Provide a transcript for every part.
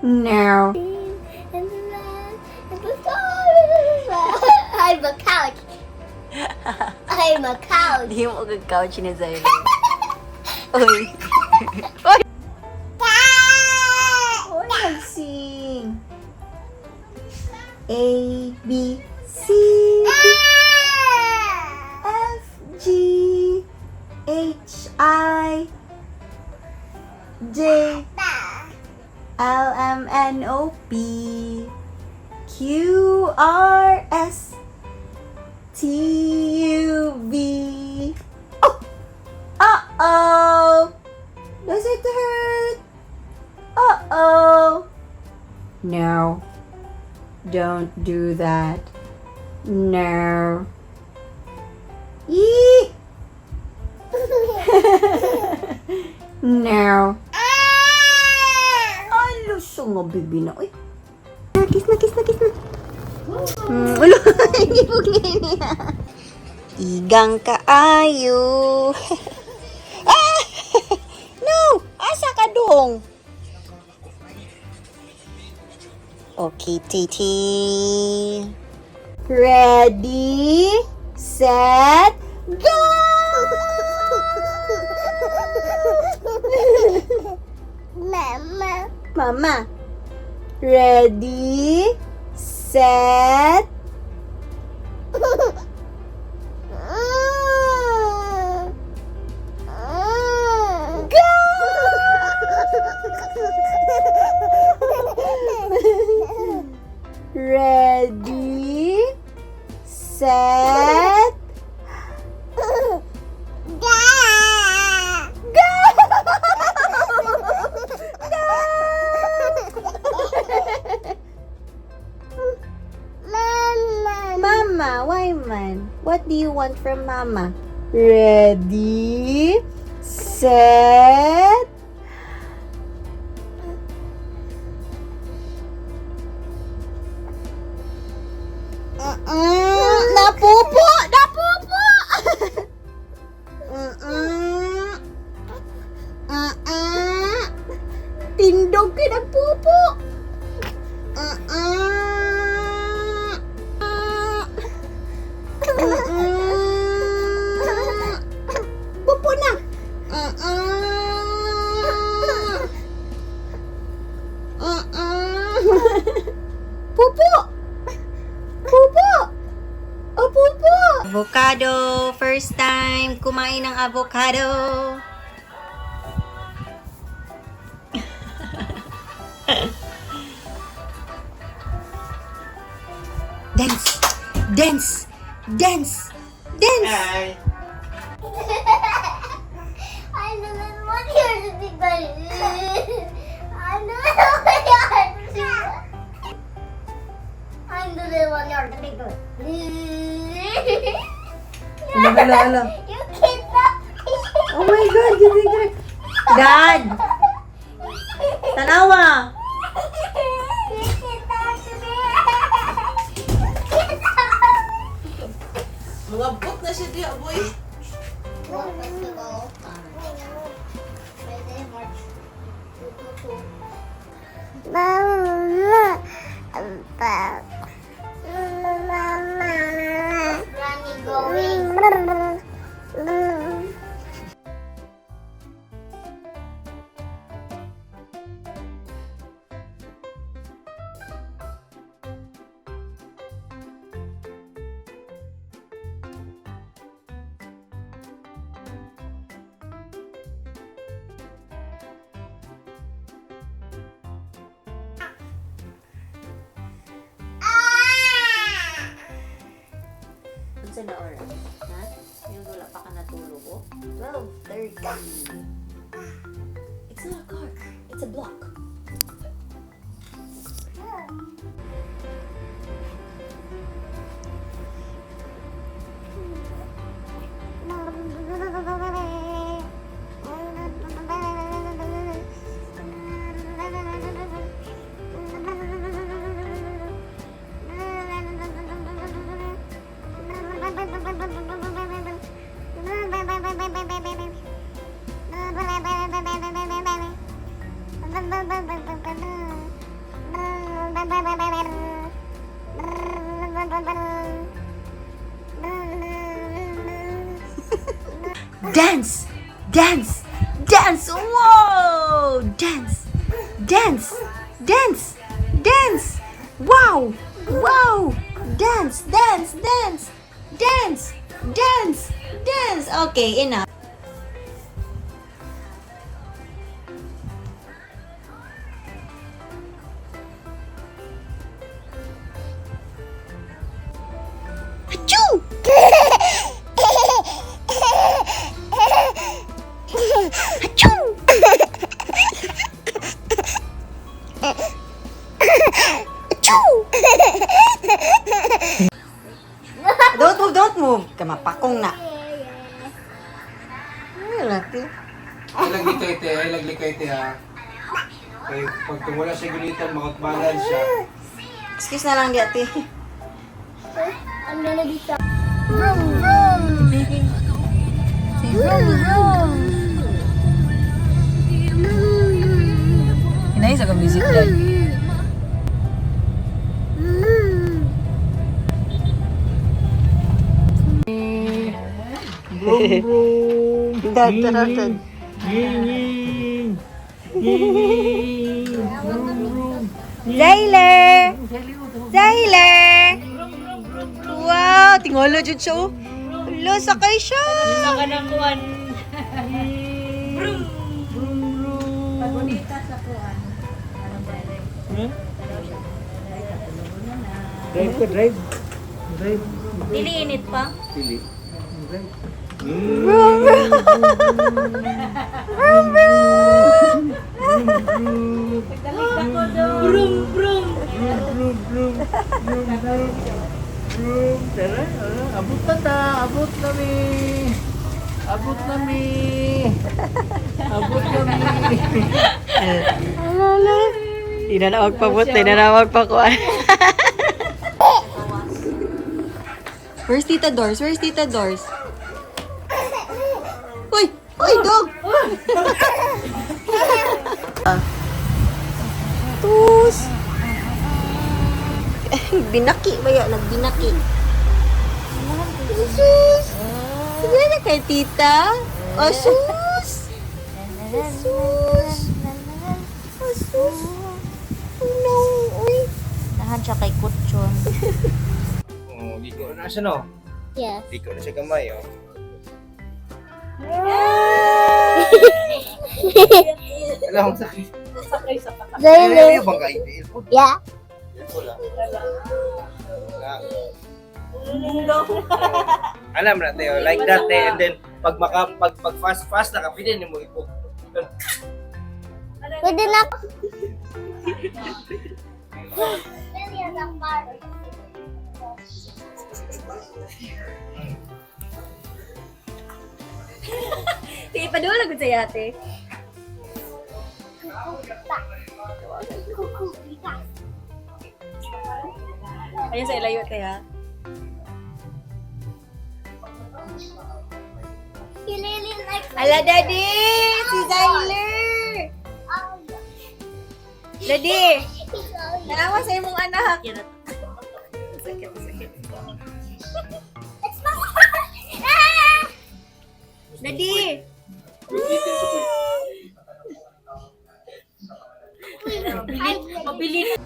No. I'm a couch. I'm a couch. Di mo og couch ni Zayla. Uy. Uy. Uy, nag-sing. A, B, C, D, F, G, H, I, J, L, M, N, O, P, Q, R, S, T, U, V. Oh! Uh-oh! Does it hurt? Uh-oh! No. Don't do that. No. Eee! No. Ay, lusong nga, bibi na. Uy. Kiss na, kiss na, kiss na. Ulo. Hindi po niya. Igang kaayo. Ah! No! Asa ka dong? Okay, Titi. Ready, set, go! Mama. Mama. Ready, set, go! Ready, set, go! Go! Mama. Mama, why man? What do you want from Mama? Ready, set, Napupo! Napupo! Mm-mm. Mm-mm. Tindog kay nagpupo. Mm-mm. Mm-mm. Pupo na. Mm-mm. Mm-mm. Pupo. Pupo. Oh, pupo. Avocado! First time kumain ng avocado. Dance! Dance! Dance! Dance! Hi. I don't want you to be buddy. I don't want you. I'm the little one, you're the big one. Ala, ala, ala. You kidnapped me. Oh my God, gini, gini. Dad! Tanawa! You kidnapped me. You kidnapped me. Mga book na siya diya, boy. Mama, Granny going. Unsa na oras? Ha? Yung wala pa ka natulog, oh? 12:30. It's not a car. It's a block. Bye. Dance! Dance! Dance! Whoa! Dance! Dance! Dance! Dance! Wow! Wow! Dance! Dance! Dance! Dance! Dance! Dance! Okay, enough. Achoo! Achoo! Achoo! Don't move, don't move. Kamapakong na. Ay, lati. Ay, lagi kay te, ay lagi kay te ha. Kay pag tumula siya gunitan, makot-balance siya. Excuse na lang di ate. I'm gonna be so. Vroom vroom. Say vroom vroom. Hinay sa ka music dyan. Vroom, vroom. Dad, dad, dad. Ying, ying. Vroom, vroom. Zyler! Zyler! Wow! Tingolo jud siya oh. Hala, sakay siya! Vroom, vroom. Huh? Drive ko, drive. Drive. Dili init pa? Pili. Drive. Vroom, vroom! Vroom, vroom! Brum, brum. Vroom, vroom, vroom, vroom, vroom. Tara, tara. Abot na ta, abot na mi. Abot na mi. Abot na mi. Hala, hala. Di na nawag pa bot, di na nawag pa kuan. Where's Tita Doors? Where's Tita Doors? Uy! Uy, dog! Tus! Binaki ba yan? Nagbinaki. Sus! Sige na kay tita. Oh, sus! Sus! Oh, sus! Oh, no! Uy! Nahan siya kay Kutson. Oh, liko na siya no. Yes. Liko na siya gamay oh. Alam mo sakit. Zyler. Ayaw bang kain? Yeah. Wala. Alam na tayo, like that eh. And then, pag maka, pag fast fast na ka, pwede mo ipog. Pwede na. Di ipadula gud sa yate. Ayun sa ilayo te ha. He really likes Ala, Daddy! Si Zyler! Daddy! Nalawa sa imong anak. Sakit, sakit. It's not. Ah! Daddy! Mabilin.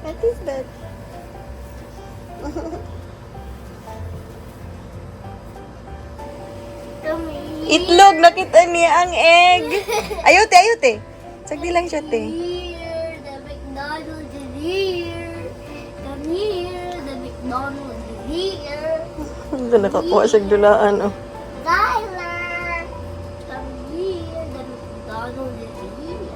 What is that? Come here. Itlog! Nakita niya ang egg! Ayaw, te! Ayaw, te! Sagdi lang siya, te. Here, the McDonald's is here. Come here, the McDonald's is here. Hindi nakakuha siya dulaan, oh. Tyler, come here, the McDonald's is here.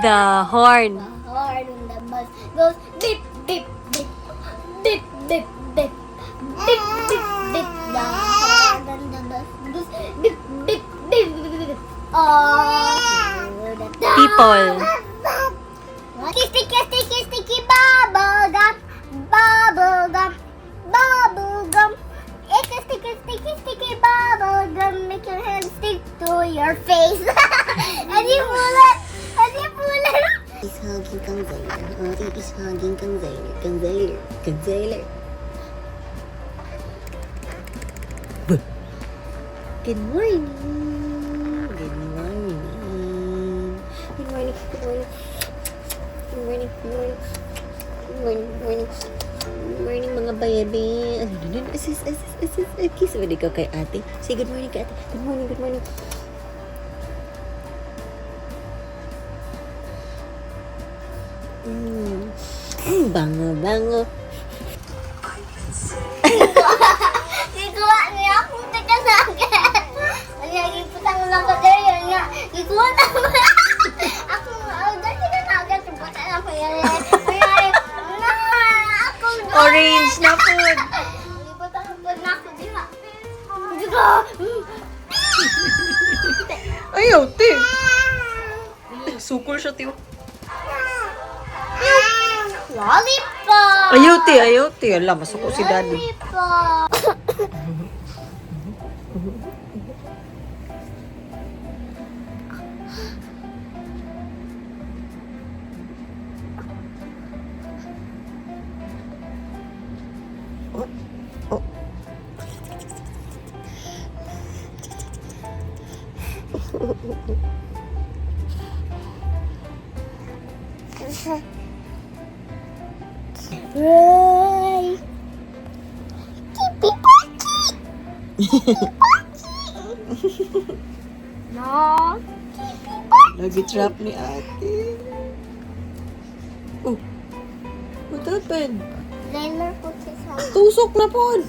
The horn. The horn on the bus goes beep, beep, beep, beep, beep, beep, beep, beep, beep. The horn on the bus goes beep, beep, beep, beep, beep. All through the town. People. Sticky, sticky, sticky, bubble gum, bubble gum, bubble gum. It's a sticky, sticky, sticky bubble gum. Make your hand stick to your face. And you pull it, and you pull it. Is hugging kang Zyler. Ate is hugging kang Zyler. Kang Zyler. Kang Zyler. Good morning. Good morning. Good morning. Good morning. Good morning. Good morning. Good morning. Good morning. Good morning, mga baby. Ano na nun? Asis, asis, asis. Kiss mo ikaw kay ate. Say good morning kay ate. Good morning, good morning. Bango, bango. Gikuha niya akong taga-sagat. Ano, giputang lang ko dere yun nga. Gikuha na mo. Ako, oh, dahil taga-sagat. Putang lang ko yan. Kaya, na, ako. Orange na food. Giputang ko na ako diha. Gikuha. Ayaw, te. Sukol siya, tiyo. Lollipop. Ayaw, te. Ayaw, te. Ala, masuko si daddy. Lollipop. Right. Kipi paki. Kipi paki. No. Kipi paki. Lagi-trap ni ate. Oh. What happened? Lailer put his hand. Tusok na po.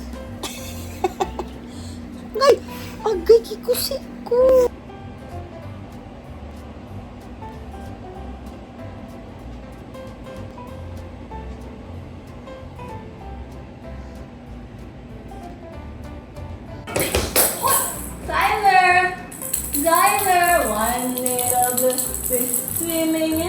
Ngay! Agay, kikusik ko. Tyler! Tyler! One little blue fish swimming.